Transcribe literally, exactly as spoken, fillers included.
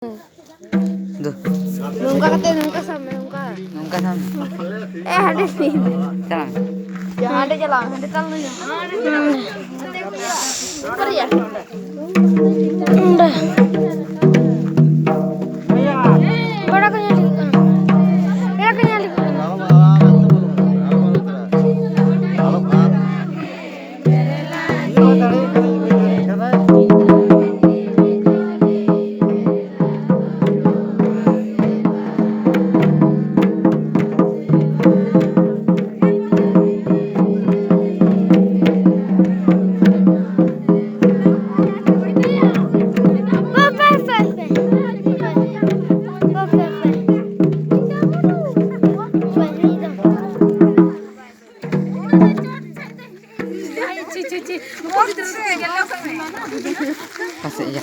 ᱫᱩ᱾ ᱱᱚᱝᱠᱟ ᱠᱟᱛᱮ ᱱᱚᱝᱠᱟ ᱥᱟᱵ ᱢᱮ, ᱱᱚᱝᱠᱟ᱾ ᱱᱚᱝᱠᱟ ᱥᱟᱵ ᱢᱮ᱾ ᱮ, ᱦᱟᱸᱰᱮ ᱥᱮᱫ᱾ ᱪᱟᱞᱟᱜ ᱢᱮ᱾ ᱦᱟᱸᱰᱮ ᱪᱟᱞᱟᱜ ᱢᱮ, ᱦᱟᱸᱰᱮ ᱛᱟᱞ ᱢᱮ᱾ ᱚᱸᱰᱮ᱾ ᱵᱚᱲᱚ ᱠᱚ ᱧᱮᱞ ᱦᱩᱭᱩᱜ ᱠᱟᱱᱟ᱾ ᱵᱚᱲᱚ ᱠᱚ ᱧᱮᱞ ᱦᱩᱭᱩᱜ ᱠᱟᱱᱟ᱾ ᱯᱟᱥᱮᱡ ᱤᱭᱟᱹ᱾